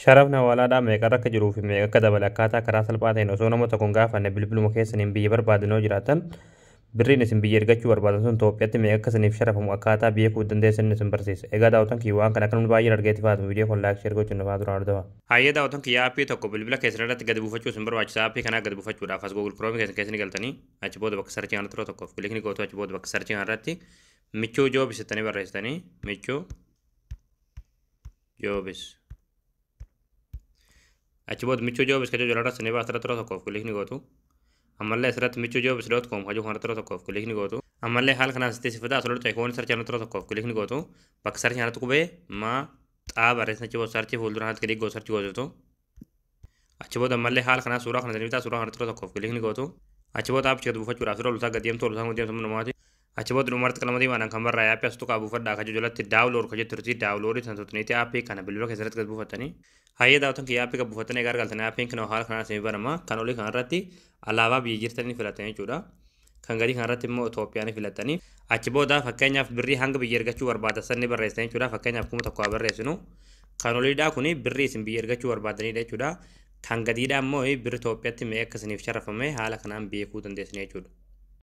Sharafni hawaalaadhaa meeqarra akka jiruu fi meeqa akka dabale akkaataa karaa salphaa ta'een osoo nama tokkoon gaafanne bilbiluma keessaniin biyya barbaadan yoo jiraatan, birriin isin biyya ergachuu barbaadan sun Itoophiyaatti meeqa akka isiniif sharafamu akkaataa beekuu dandeessan isin barsiisa. Egaa daawwatan kiyya, waan kana akka namni baay'een argeetti faatu viidiyoo kun like, share gochuun nafaa duraan hordofaa. Hayyee daawwatan kiyya, aappii tokko bilbila keessan irratti gadi buufachuu isin barbaachisa. Aappii kanaa gadi buufachuudhaaf as Google Chrome keessan keessa ni galtanii, achi booda bakka searchii kanatti yeroo tokkoof click ni gootu. Achi booda bakka searchii kanarratti Michuu Jobs jettanii barreessitanii, Michuu Jobs. Achi booda Michuu Jobs kan jedhu irratti ni baasa, irratti yeroo tokkoof click ni gootu. Ammallee asirratti michuujobs.com hajuu kanarratti yeroo tokkoof click ni gootu. Ammallee haala kanaan sitti sifata asirratti ikoonii searchii kanarratti yeroo tokkoof click ni gootu. Bakka searchii kanarratti qubee maa xaa barreessan, achi booda searchii fuuldura kanatti click gootu, searchii gootu. Achi booda ammallee haala kanaan suuraa kana bitaa, suuraa kanarratti yeroo tokkoof click ni gootu. Achi booda aappicha gadi buufachuudhaaf yeroo ol gadi deemtu, ol isaan deemtu namaati. Achi booda dhumarratti qalama diimaadhaan kan barraa'e aappii as tuqaa buufadhaa kan jalatti download kan jettu jirti. Downloadii sana tuqxaniiti aappii kana bilbila keessatti gadi buufattanii. Hayyee daawwatan kiyya, aappii gadi buufattanii egaa argaltanii, aappiin kana haala kanaan isin banama. Kan olii kanarratti alaabaa biyya jirtanii filatanii jechuudha. Kan gadii kanarratti immoo Itoophiyaa ni filattanii. Achi booda fakkeenyaaf birrii hanga biyya ergachuu barbaadan san ni barreessitan jechuudha. Fakkeenyaaf 1000 haa barreessinu. Kan oliidhaa kuni birrii isin biyya ergachuu barbaadanidha jechuudha. Kan gadiidhaa immoo birrii Itoophiyaatti meeqa akka isiniif sharafame haala kanaan beekuu dandeessanii jechuudha.